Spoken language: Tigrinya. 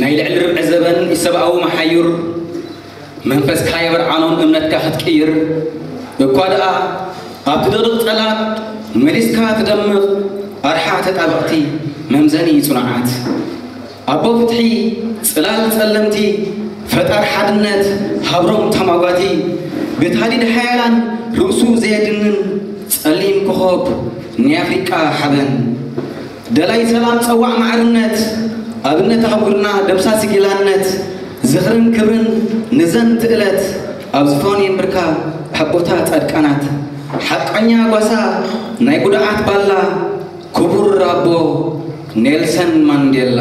ናይ ልዕሊ ርብዒ ዘበን ኢሰብኣዊ መሓዩር መንፈስካ የበርዓኖን እምነትካ ክትቅይር እኳ ደኣ ኣብቲ ደቂቕ ጸላም መሊስካ ትደምቕ ኣርሓ ተጣበቕቲ መምዘኒ ጽኑዓት ኣቦ ፍትሒ ጽላል ጸለምቲ ፈጣር ሓድነት ሃብሮም ተማጓቲ ብታዲድ ሓያላን ርእሱ ዘየድንን ጸሊም ኮኾብ ናይ ኣፍሪቃ ሓበን ደላይ ሰላም ጸዋዕ ማዕርነት ኣብነት ኣህጉርና ደምሳሲ ጊላነት ዝኽርን ክብርን ንዘን ትእለት ኣብ ዝፋን የንብርካ ኣቦታ ጻድቃናት ሓቀኛ ጓሳ ናይ ጉድዓት ባላ ክቡር ኣቦ ኔልሰን ማንዴላ